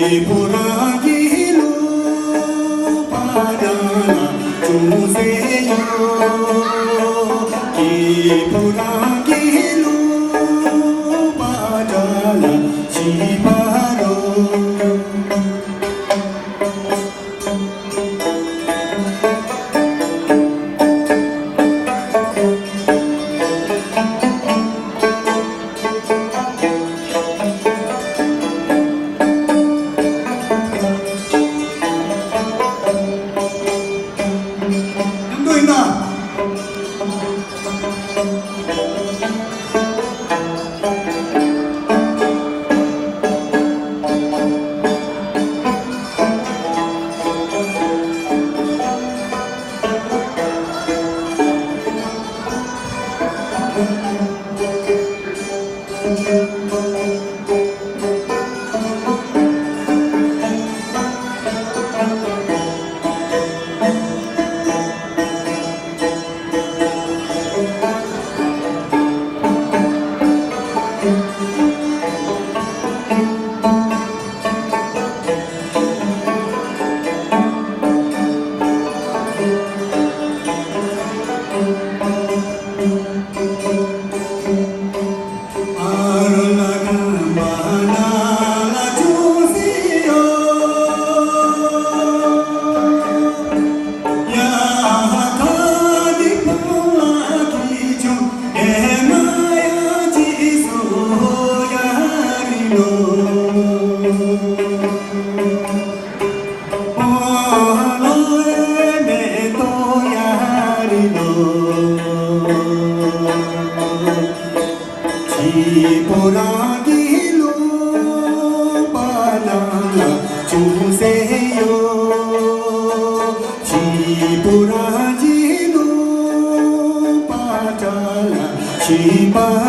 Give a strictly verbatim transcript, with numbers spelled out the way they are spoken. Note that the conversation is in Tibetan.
ཁྱེད་བུ་རང་གི་ལུང་པ་ན་ལ་ཅུང་ཟད་ཡོད། ཁྱེད་བུ་རང་གི་ལུང་པ་ན་ལ་ཅི་བ་རོ། ཁྱེད་བུ་རང་གི་ལུང་པ་ནང་ལ་ཅུང་ཟད་ཡོད། ཁྱེད་བུ་རང་གི་ལུང་པ་ད་ལ་ཅི་བ་